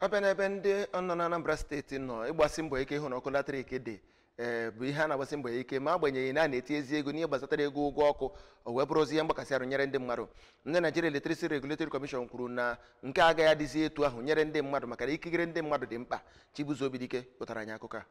Ọ bịa n'ebe ndị nọ na Anambra Steeti nọ ịgbasi mbọ ike ịhụ na ọkụ latrik dị, ee, bụ ihe a na-agbasi mbọ ike, ma agbanyeghị na a na-eti ezi ego n'ihe gbasatara ego ụgwọ ọkụ, o wee bụrụzi ihe mgbakasị arụ nyere ndị mmadụ. Ndị Nigeria Electricity Regulatory Commission kwuru na nke a agaghị adịzi etu ahụ nyere ndị mmadụ, maka na ikikere ndị mmadụ dị mkpa. Chibuzo Obidike pụtara anyị akụkọ a.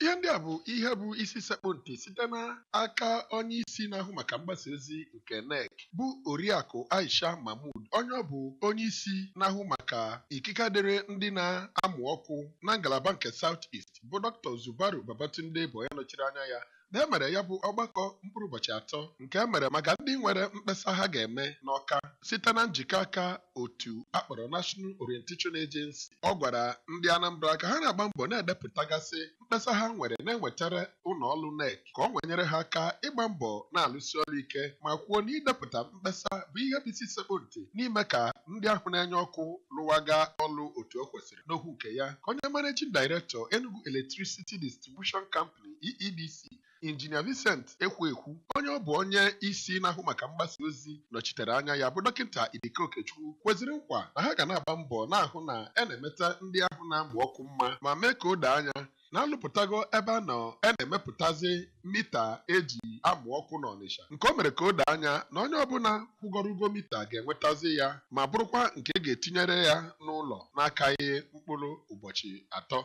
Ihe ndị a bụ ihe bụ isi sekpụ ntị site n'aka onye isi na-ahụ maka mgbasa ozi nke NEC, bụ Oriakụ Aisha Mahmud, onye ọ bụ onye isi na-ahụ maka ikike dịrị ndị na-amụ ọkụ na ngalaba nke South East, bụ Dr. Zubaru Babatunde, bụ onye nọchiri anya ya na emere ya bụ ọgbakọ mkpụrụ ụbọchị 3 nke emere maka ndị nwere mkpesa ha ga-eme n'Ọka site na njikọ aka otu akpọrọ National Orientation Agency. Ọ gwara ndị Anambra ka ha na-agba mbọ na-edepụtagasị mkpesa ha nwere na-enwetara ụlọ ọrụ NEC ka ọ nwenyere ha aka ịgba mbọ na-alụsi ọrụ ike, ma kwuo na idepụta mkpesa bụ ihe bụ isi sekpụ ntị n'ime ka ndị ahụ na-enye ọkụ lụwaga ọlụ otu o kwesịrị. N'okwu nke ya, ka onye Managing Director, Enugu Electricity Distribution Company, EEDC, Injinia Vincent Ekwuekwu, onye ọ bụ onye isi na-ahụ maka mgbasa ozi nọchitere anya ya, bụ Dọkịta Idike Okechukwu, kweziri nkwa na ha ga na-agba mbọ na-ahụ na e na-emeta ndị ahụ na-amụ ọkụ mma, ma mee ka o doo anya na alụpụtago ebe a nọ e na-emepụtazi mita eji amụ ọkụ n'Ọnịsha, nke o mere ka o doo anya na onye ọbụla kwụgọrọ ụgwọ mita ga-enwetazi ya, ma bụrụkwa nke e ga-etinyere ya n'ụlọ n'akaghị mkpụrụ ụbọchị 3.